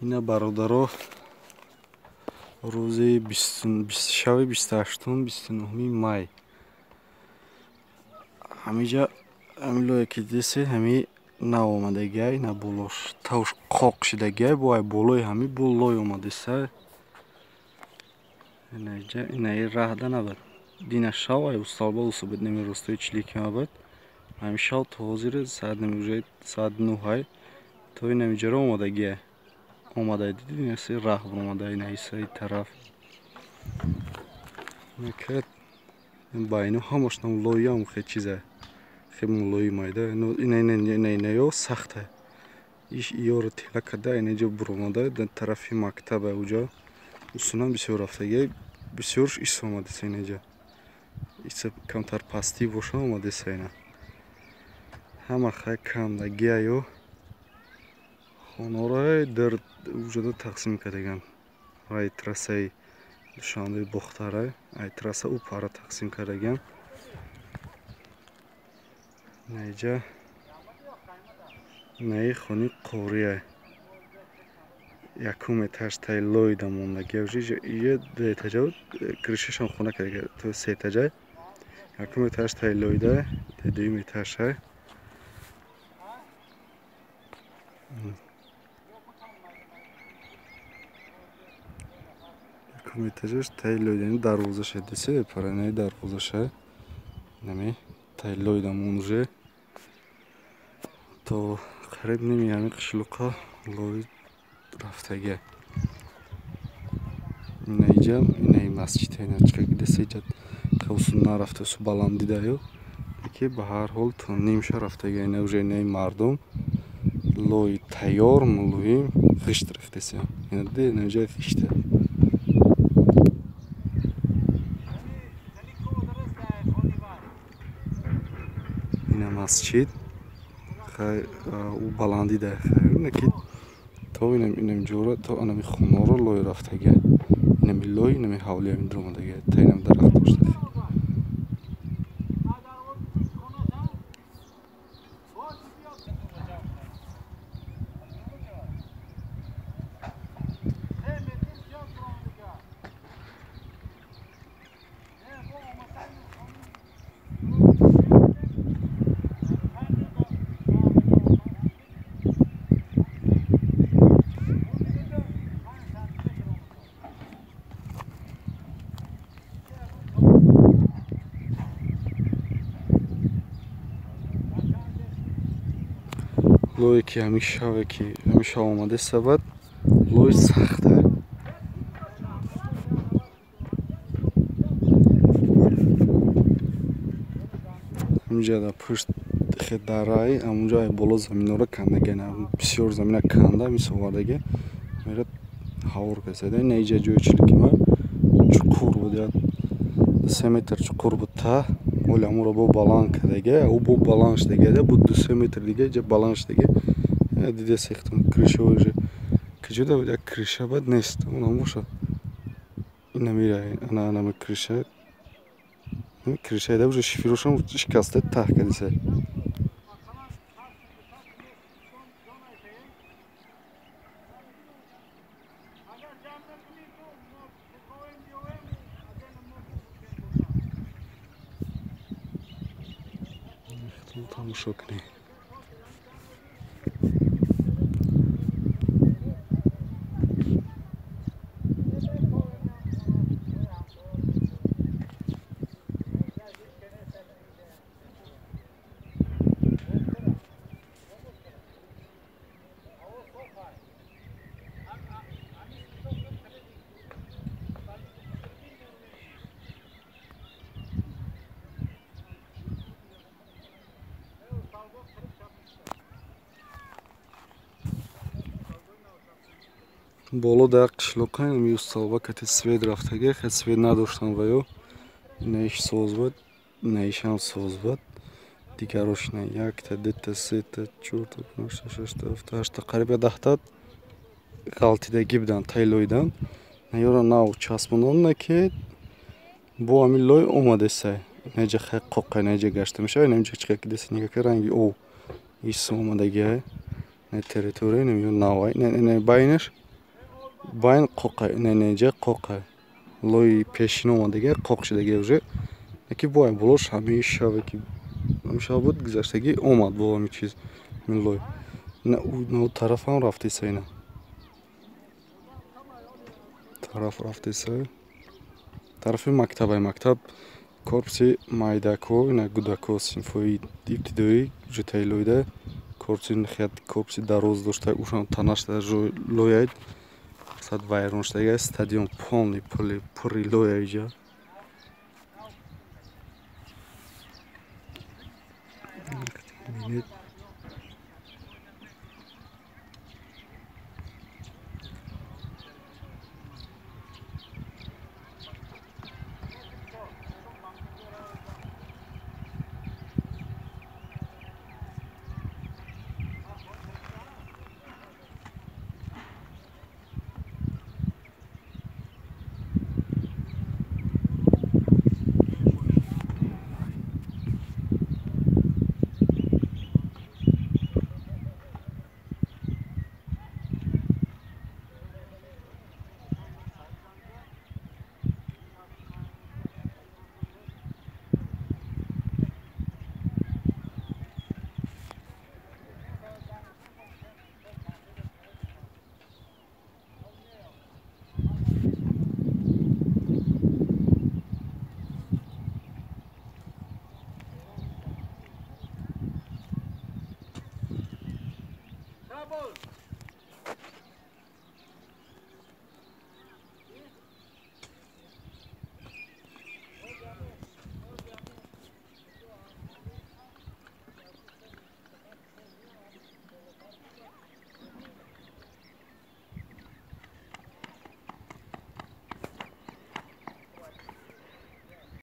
Ина бародаро, рӯзи шаби 28-29 май. Ҳамиҷа ҳамин лое ки дидесед, ҳами нав омадагиай, ина болош тавш қоқ шидагиай, бо ай болои ҳами бо лой омадеса. Инаҷа инаи раҳда набад. Дина шав ай усталба усубид неми ростои чилики мабад. Ҳами шав то ҳозир саат неми уже саат 9 ай то инамиҷаро омадагиай. Омадай дидед, ина се раҳ омада ина исаи тараф. Накард байну ҳамаш нам лоям хе чиза. Хе мулои майда. Ина ина ина ина ё сахта. Иш ёро тела када ина ҷо буромада дар тарафи мактаба уҷо. Усунам бисёр рафтагиай, бисёрш ис омадеса инаҷа. Иса камтар пастӣ боша омадеса ина. Ҳама хай кандагиаю хонаро дар уҷода тақсим кардаган. Ай трассаи Душанбе Бохтара, ай трасса ӯ пара тақсим кардаган. Инаҷа инаи хони қория. Якум этаж таи лойда мондагия уже ия ду этажа буд, крышашам хона кардага, то се этажа. Якум этаж таи лойда, дуюм этажа. Якум этажаш таи лойда, дарвозаша десе, паранаи дарвозаша. Нами таи лойда мон уже. То қариб ними ҳамин қишлоқа лой рафтагия. Инаиҷа инаи масҷид ина чиқа десе иҷа қавсу нарафтасу баландидаю. Ки ба ҳар ҳол то нимша рафтагия ина уже инаи мардум лой тайёр мулоим ғишт рехтеся. Ина де инаҷа ғишта. Ина масҷид хай ӯ баландида хай ина ки то инам инам ҷора то анами хонаро лой рафтагия. Инами лой инами ҳавли ҳамин омадагия. Та инам дарахт дошта. Лое ки ҳамин шаве ки ҳамин шав омадеса бад лой сахта. Ҳаминҷа дар пушт хе дарай, ҳамунҷо ай боло заминора кандагия, бисёр замина канда мис овардаги. Мера ҳавор касада. Ина иҷа ҷои чиликима чуқур буд, як 3 метр чуқур буд та. Оли ҳамонро бо баланд кардагия, ӯ бо баланд шудагия, бо 2-3 метр дига иҷа баланд шудагия. Дида сехтам крыша уже. Куҷода буд як крыша бад нест. Онам боша. Ина мера, ана анами крыша. Крыша да уже шиферошам шикаста таҳ кардиса. Тамошо кунед. Боло дар қишлоқа инами усталба кати свет рафтагия, хе свет надоштан ва ё инаиш соз буд, инаишам соз буд. Дигарош ина якта, дута, сета, чорта, панҷта, шашта, ҳафта, ҳашта, қариб 10та ғалтидагӣ будан, таи лойдан. Наёро нав часпонданд, ки бо ҳамин лой омадеса. Инаҷа хай қоқа, инаҷа гашта мешава, инаҷа чиқа ки деса нига ки ранги ов ис омадагиай. Ина территория, ина навай, ина байнаш Байн қоқа, ина инҷа қоқа. Лои пешин омадага, қоқ шудага уже. Яки бо болош ҳамаи шаве ки ҳамин шав буд, гузаштагӣ омад бо ҳамин чиз, ҳамин лой. Ина ӯ тарафам рафтеса, ина. Тараф рафтеса. Тарафи мактабай, мактаб корпуси майдако, ина гудако, синфҳои ибтидоӣ уже таи лойда. Корпуси нихоят корпуси дароз дошта, ушам танаш лояд. Сад вайрон шудага, стадион полный пурри лоя иҷа.